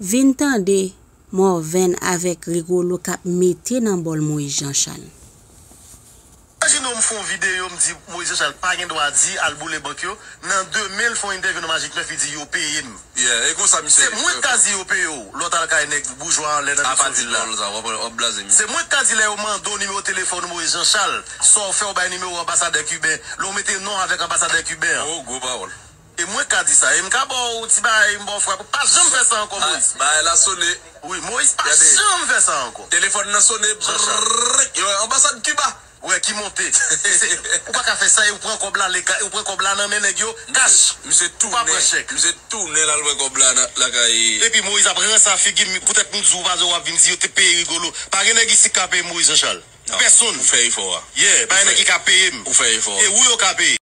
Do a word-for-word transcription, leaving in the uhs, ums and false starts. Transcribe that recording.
Vin tande Morven avèk Rigolo k ap mete nan bòl Moyiz Janchal. Imajine w m fè yon videyo, m di Moyiz Janchal pa gen dwa di al boule bank yo. Nan demen, l fè yon entèvyou nan Magic Neuf, li di yo peye m. Yeah, e konsa misye. Se mwen k ka di yo peye w lè w t al kay nèg boujwa anlè nan Apa di Petyonvil la. Lòl sa, w ap, w ap blaze misye. Se mwen k ka di lè yo mande w nimewo telefòn Moyiz Janchal, sa w fè w bay nimewo anbasadè kiben, lè w mete non avèk anbasadè kiben an. Oh, gwo pawòl. E mwen ka di sa. E m ka ba w ti bagay, m ba w frap. Ou pa janm fè sa ankò, Moyiz. Bagay la sone. Wi, Moyiz pa Gade. Janm fè sa ankò. Telefòn nan sone. Janchal. Brrrr, yo, anbasad Kiba. Wè, ki monte. E se, ou pa ka fè sa, e ou pran kòb la, leka, ou pran kòb la nan men nèg yo, kach. Misye Ou pa pran tounen. Chèk. Misye tounen l al pran kòb la nan- lakay. Epi Moyiz ap ranse a figi m, poutèt m di w, pa di w ap vin di yo te peye Rigolo. Pa gen nèg isit k ka peye Moyiz Janchal. Pèsonn. Ou fè efò a. Yeah, pa gen nèg ki ka peye m. Ou fè efò a. E ou yo ka peye.